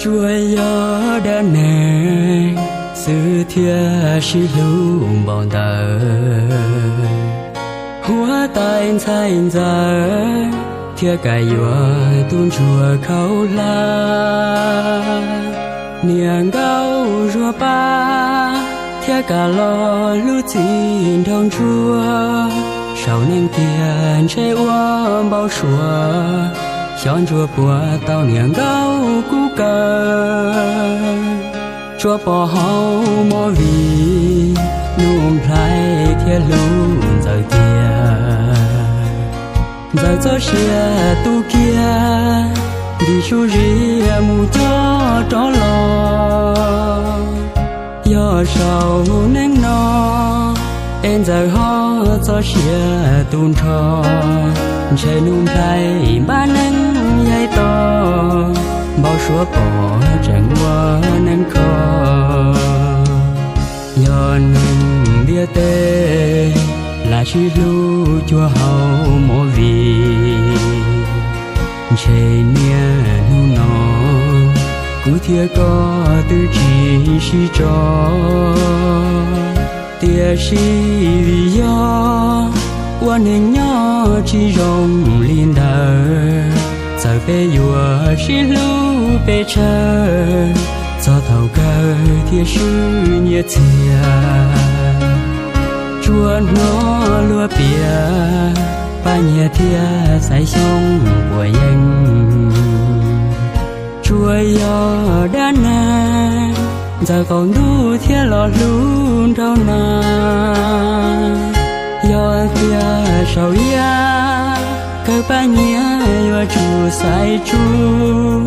Tsuas yog dab neeg xwb thiaj sib hlub npaum ntawd, huab tais ntxhais ntxawm thiaj kam yuav tus ntsuag khaub hlab. Niam nkauj zuag pab thiaj kam los hlub txij nraug ntsuag, saum neeg tiag ntshe ua npau suav, xyov ntsuag puas tau niam nkauj kub kaw. Tsuas pom hauv movie, Nuj Nplhaib thiaj hlub Ntxawm tiag. Ntxawm txoj sia tu kiag, ntim su zia mus coj rov los. Yog saum neeg no, es Ntxawm ho txoj sia tu nrho, ntshe Nuj Nplhaib npab neeg yaim to, npau suav pom tseem ua neeg kho. Yog neeg ntiaj teb, lam sib hlub cuag hauv movie, ntshe niaj hnub no, kuv thiab koj twb tsis sib tso. Tiam sis vim yog ua neeg nyob tsis zoo li ntawd, txawm peb yuav sib hlub pes tsawg, txog thaum kawg thiaj swb nyiaj txiag. Tsuas hnov luag piav, pab nyiaj thiab xaiv xyoob puas yeej. Tsuas yog dab neeg, Ntxawm qaum ntuj thiaj los hlub nraug na. Yog tias saum yaj, kawg pab nyiaj yuav tsum xaiv tsuj,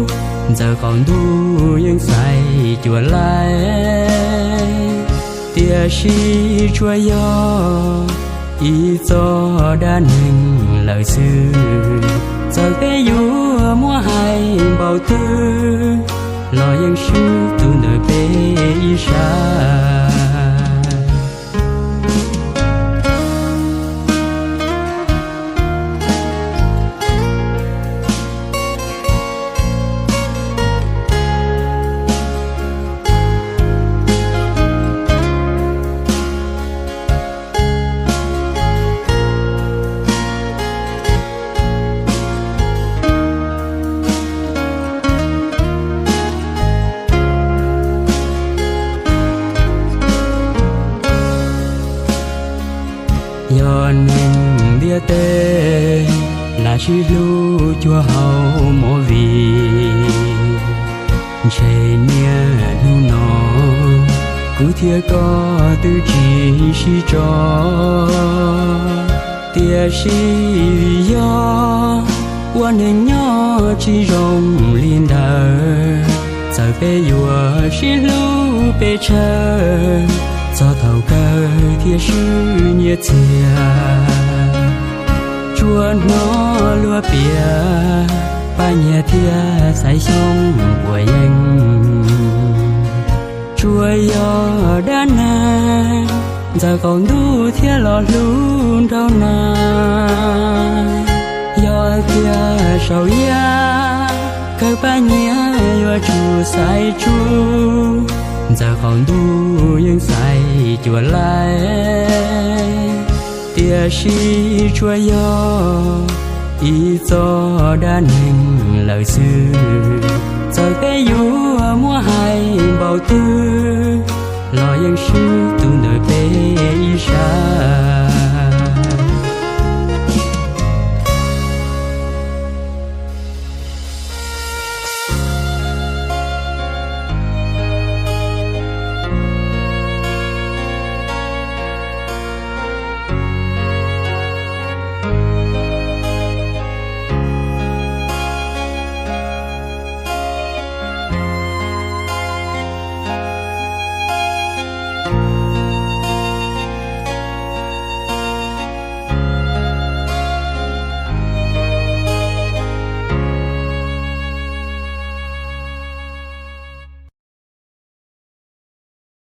Ntxawm qaum ntuj yeej xaiv cuam laij. Tiam sis tsuas yog ib txoj dab neeg lawm xwb, txawm peb yuav muab hais npaum twg, los yeej swb tus ntawm peb ib sab. Yog neeg ntiaj teb, lam sib hlub cuag hauv movie, ntshe niaj hnub no, kuv thiab koj twb tsis sib tso. Tiam sis vim yog ua neeg nyob tsis zoo li ntawd, txawm peb yuav sib hlub pes tsawg, txog thaum kawg thiaj swb nyiaj txiag. Tsuas hnov luag piav, pab nyiaj thiab xaiv xyoob puas yeej. Tsuas yog dab neeg, Ntxawm qaum ntuj thiaj los hlub nraug na. Yog tias saum yaj, kawg pab nyiaj yuav tsum xaiv tsuj, Ntxawm qaum ntuj yeej xaiv cuam laij. Tiam sis tsuas yog ib txoj dab neeg lawm xwb, txawm peb yuav muab hais npaum twg, los yeej swb tus ntawm peb ib sab.